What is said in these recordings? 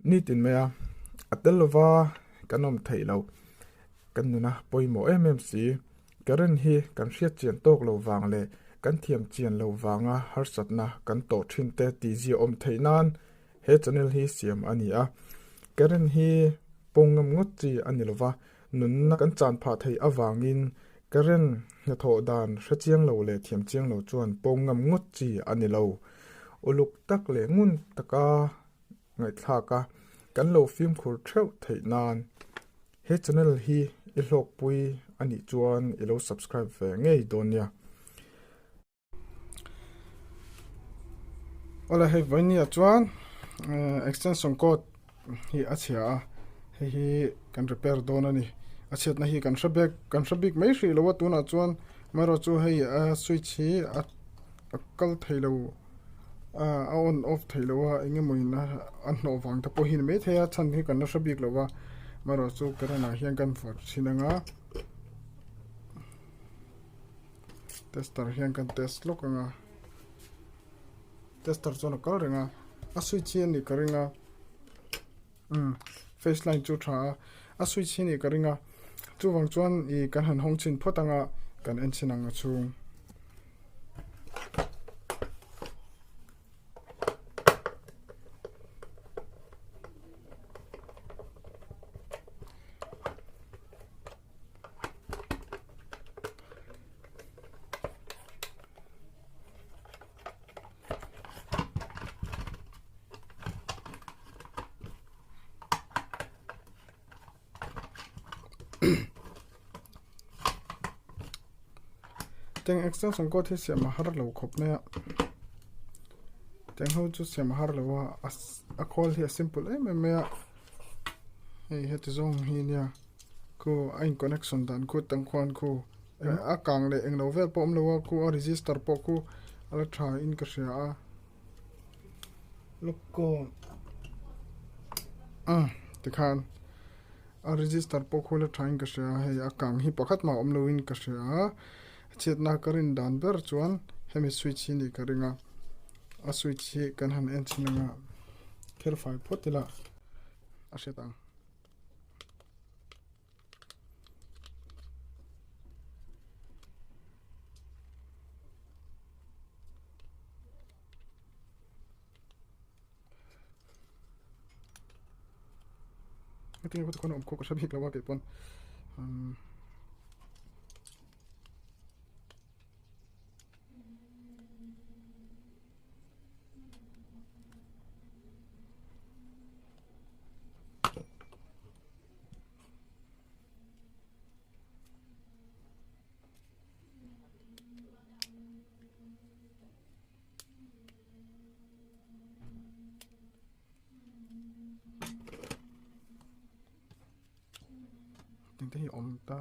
Nitin mai a, a tel lova kan awm theih loh, kan nuna pawimawh em em si. Current hi kan hriat chian tawk lo vang leh kan thiam chian lo vanga harsatna kan tawh thin te tihzia awm theih nan he channel hi siam a ni a. Current hi pawng ngam ngawt chi a ni lova, nunna kan chan phah theih avangin current hnathawh dan hre chiang lo leh thiam chiang lo chuan pawng ngam ngawt chi a ni lo. Uluk tak leh ngun taka ngaihthlak a, kan lo fimkhur theuh theih nan he channel hi i hlawkpui a nih chuan i lo subscribe ve ngei dawn nia. Awle hei vawinia chuan extension cord hi a chhia a, hei hi kan repair dawn a ni. A chhiatna hi kan hre bek kan hre bik mai hrih lo a tunah chuan amaherawhchu hei a switch hi a kal thei lo. a on off theih loh a eng emaw in a hnawh vang te pawh hi ni maithei a chhan hi kan la hre bik lo va amaherawh chu current ah hian kan vawrh thin ang a tester hian kan test lawk ang a tester chuan a kal reng a a switch hi a nih ka ring a umm face line chu tha a a switch hi a nih ka ring a chuvang chuan ih kan han hawng chhin phawt ang a kan en chhin ang a chhung. Teng extension cord hi siam a har lo khawp mai a teng ho chu siam a har lo a a khawl hi a simple em em mai a hei heti zawng hi nia khu a in connection dan khu tang khuan khu a kang leh englo vel pawh a awm lo a khu a register pawh khu a la tha in ka hria a. Tikhan a register pawh khawi la thain ka hria a hei a kang hi pakhat mah awm loin ka hria a chhiatna ka rin dan ber chuan hemi switch hi nih ka ring a a switch hi kan han en chhin anga kher fai phawt ila a hriat ang. Heti ang khaw awm khaw ka hre bik lo a kei pawn umm. Tin te hi awm ta.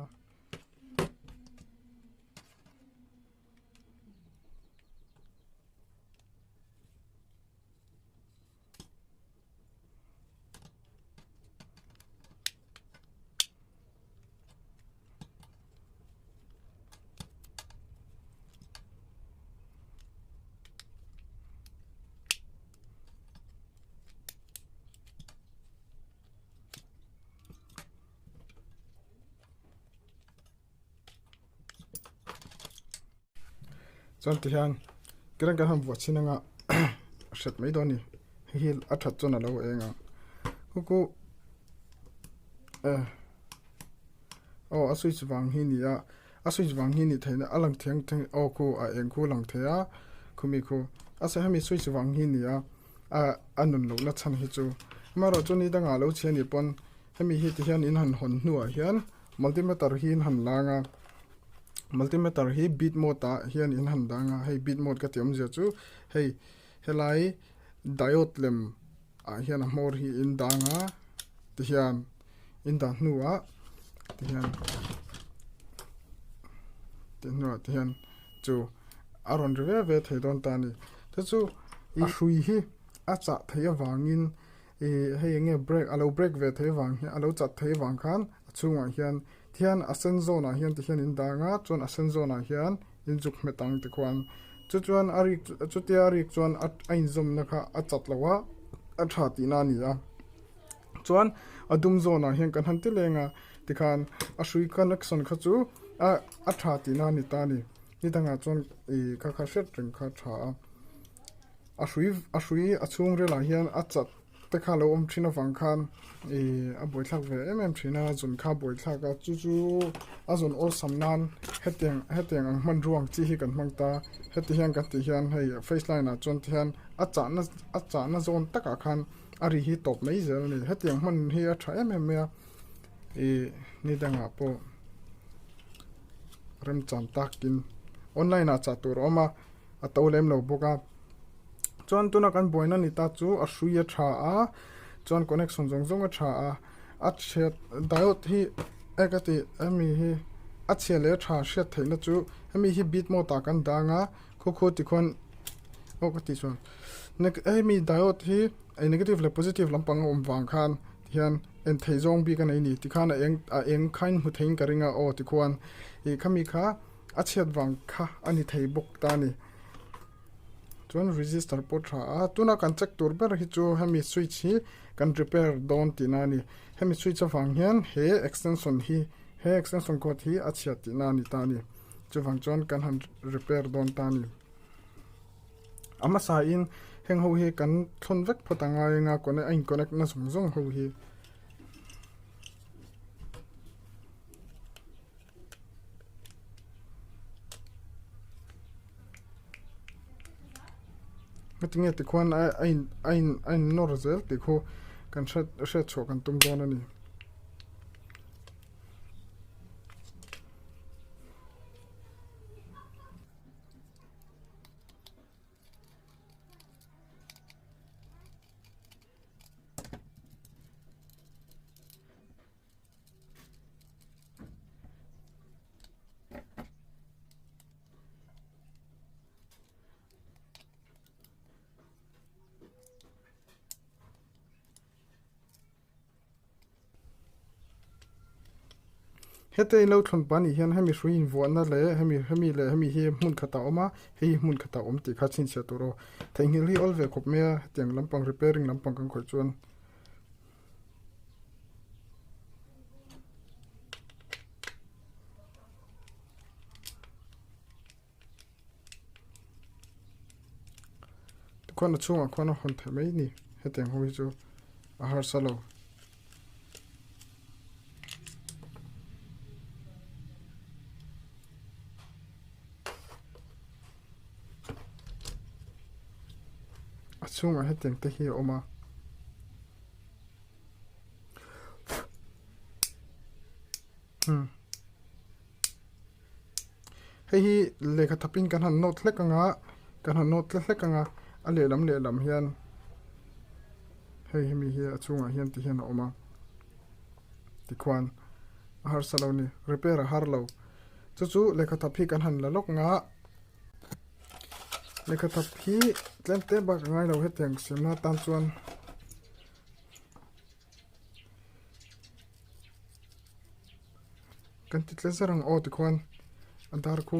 Chuan ti hian current kan han vuah chhin anga a hret mai dawn a ni hei hi a that chuan a lo eng ang khu khu eh aw a switch vang hi a ni a a switch vang hi a nih theih na a lang thiang thei aw khu a eng khu a lang thei a khumi khu a hemi switch vang hi a ni a a nun lohna chhan hi chu amaherawhchu ni dangah lo chhe anih pawn hemi hi ti hian in han hawn hnuah hian multimeter hi in han lang a multimeter hi beat mode ah hian in han dang a hei beat mode ka tih awmzia chu hei helai diode lem ah hian a hmawr hi in dang a tihian in dah hnuah tihian tih hnuah tihian chu a rawn ri ve ve thei dawn ta a ni te chu a hrui hi a chah theih avangin ih hei enge break a lo break ve theih avang hian a lo chat theih avang khan a chhungah hian tihian a sen zawnah hian tihian in dang a chuan a sen zawnah hian in zuk hmet ang tikhuan chu chuan a rik chutia a rik chuan a inzawmna kha a chat lo a a tha tihna a ni a. Chuan a dum zawnah hian kan han ti leng a tikhan a hrui connection kha chu a a tha tihna a ni ta a ni. Ni dangah chuan ih kha kha hriat reng kha a tha a. A hrui a hrui a chhung relah hian a chat te kha a lo awm thin avang khan ih a buaithlak ve em em thin a zawn kha a buaithlak a chu chu a zawn awlsam nan hetiang hetiang ang hmanrua ang chi hi kan hmang ta heti hian kan tih hian hei face line ah chuan tihian a chahna a chahna zawn takah khan a ri hi tawp mai zel a ni hetiang hman hi a tha em em mai a ih ni dangah pawh remchan takin online ah chah tur a awm a a to lem lo bawk a chuan tuna kan buaina ni ta chu a hrui a tha a chuan connection zawng zawng a tha a a chhiat diode hi eng ka tih hemi hi a chhia leh a tha hriat theihna chu hemi hi bit mode ah kan dang a khaw khaw tikhuan aw ka tih chuan hemi diode hi negative leh positive lampang a awm vang khan tihian en theih zawng bik a nei a ni tikhan a eng a eng khain hmu theiin ka ring a aw tikhuan ih khami kha. A chhiat vang kha a ni thei bawk ta a ni. Chuan register pawh tha a, tuna kan check tur ber hi chu hemi switch hi kan repair dawn tihna a ni. Hemi switch avang hian he extension hi he extension cord hi a chhiat tihna a ni ta a ni. Chuvang chuan kan han repair dawn ta a ni. A hmasa in heng ho hi kan thlawn vek phawt a ngai anga a in connect na zawng zawng ho hi. Heti nge tikhuan a a in a in a in nawr zel tih khu kan hriat hriat chhuah kan tum dawn a ni. Heta in lo thlawn pah anih hian hemi hrui invuahna leh hemi hemi leh hemi hi hmun khatah a awm a hei hi hmun khatah a awm tih kha chhinchhiah tur aw theihnghilh hi awl ve khawp mai a hetiang lampang repairing lampang kan khawih chuan. Tikhuan a chhungah khuan a hawn theih mai ni hetiang ho hi chu a harsa lo. A chhungah hetiang te hi a awm a. Hei hi lehkha thapin kan han note hlek anga kan han note hlek anga a lehlam lehlam hian hei hemi hi a chhungah hian ti hian a awm a tikhuan a harsa lo a ni repair a har lo chu chu lehkha thap hi kan han la lawk anga lehkha thap hi tlem te bak a ngai lo hetiang siamna tan chuan. Kan ti tle zar ang aw tikhuan a dar khu.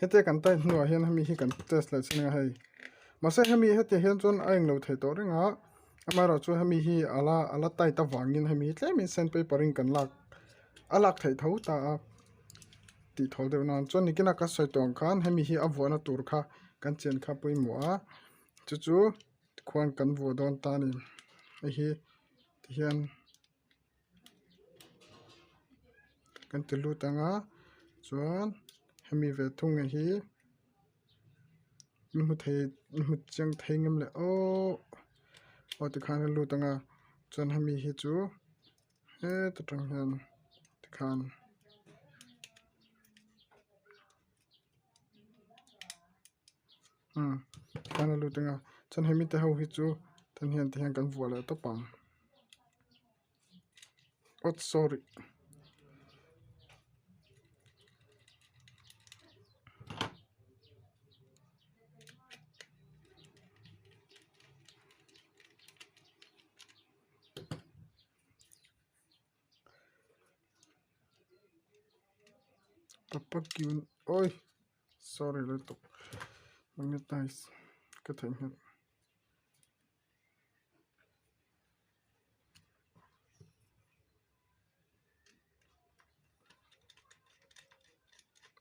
Hetia kan type hnuah hian hemi hi kan test leh chin anga hei mahse hemi hetiang hian chuan a englo thei tawh reng a amaherawhchu hemi hi a la a la tight avangin hemi hi tlemin sandpaper in kan lak a lak theih tho ta a tih thawl deuh nan chuan nikin a ka sawi tawh ang khan hemi hi a vuahna tur kha kan chian kha pawimawh a chu chu khuan kan vuah dawn ta a ni hei hi tihian. Kan ti lut ang a chuan hemi ve thung hi in hmu thei in hmu chiang thei ngam le aww aw tikhan a lut ang a chuan hemi hi chu heta tang hian tikhan. Umm tikhan a lut ang a chuan hemi te ho hi chu tan hian tihian kan vuah leh tawp ang. Awt sorry. Papakyun oi sorry lutuk magnetize ka theihnghilh.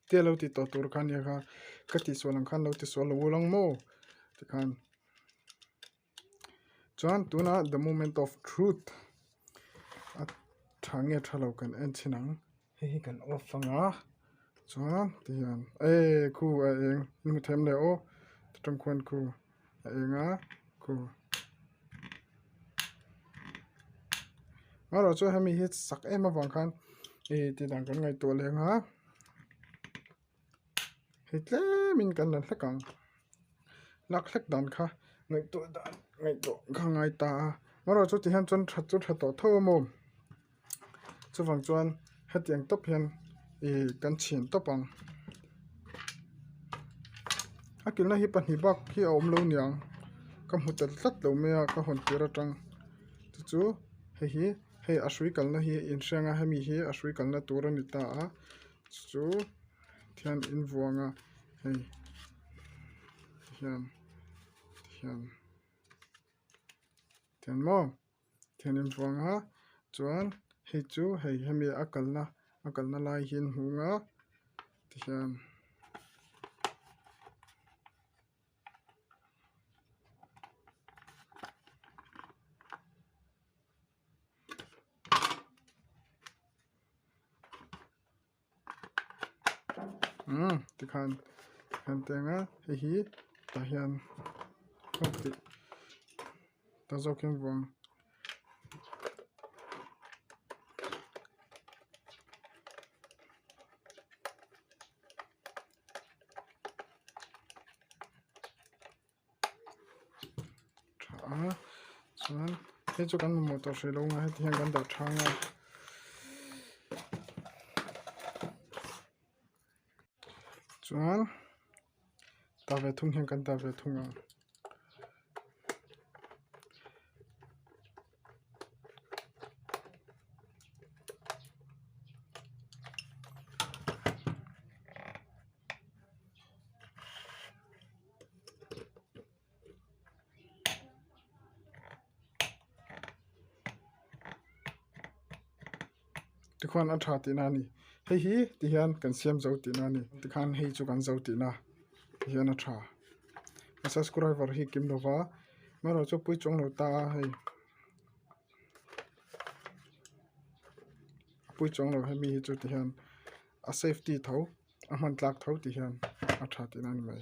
Tia lo ti tawh tur kha nia kha ka tihsual ang khan lo tisual lo ul ang maw tikhan chuan tunah the moment of truth a tha nge tha lo kan en chhin ang hei hi kan off ang a chuan tihian eh khu a eng in hmu them leh aw tah khuan khu a eng a khu erawh chu hemi hi sak em avang khan ih tih dan kan ngaihtuah leh ang a hei tlemin kan la hlek ang lak hlek dan kha ngaihtuah dan ngaihtuah kha a ngai ta a erawh chu tihian chuan that chu tha tawh tho a maw chuvang chuan hetiang tawp hian ih kan chhin tawp ang a kilhna hi pahnih bak hi a awm lo niang ka hmu tel tlat lo mai a ka hawn tir atang chu chu hei hi hei a hrui kalna hi inhriang a hemi hi a hrui kalna tur a ni ta a chu thian invuang a hei tihian tihian tihian maw thian invuang a chuan hei chu hei hemi a kalna a kalna lai hi an hmu ang a tihian. Umm tikhan tikhan teng a hei hi tah hian tih ta zawk hian vuang. Tha a chuan hei chu kan mamawh tawh hrih lo ang a heti hian kan dah tha ang a chuan dah ve thung hian kan dah ve thung ang. Tikhuan a tha tihna a ni hei hi ti hian kan siam zo tihna a ni tikhan hei chu kan zo tihna ti hian a tha a subscriber hi kim lova amaherawhchu pui chuang lo ta a hei a pui chuang lo hemi hi chu ti hian a safety tho. A hman tlak tho tih hian a tha tihna a ni mai.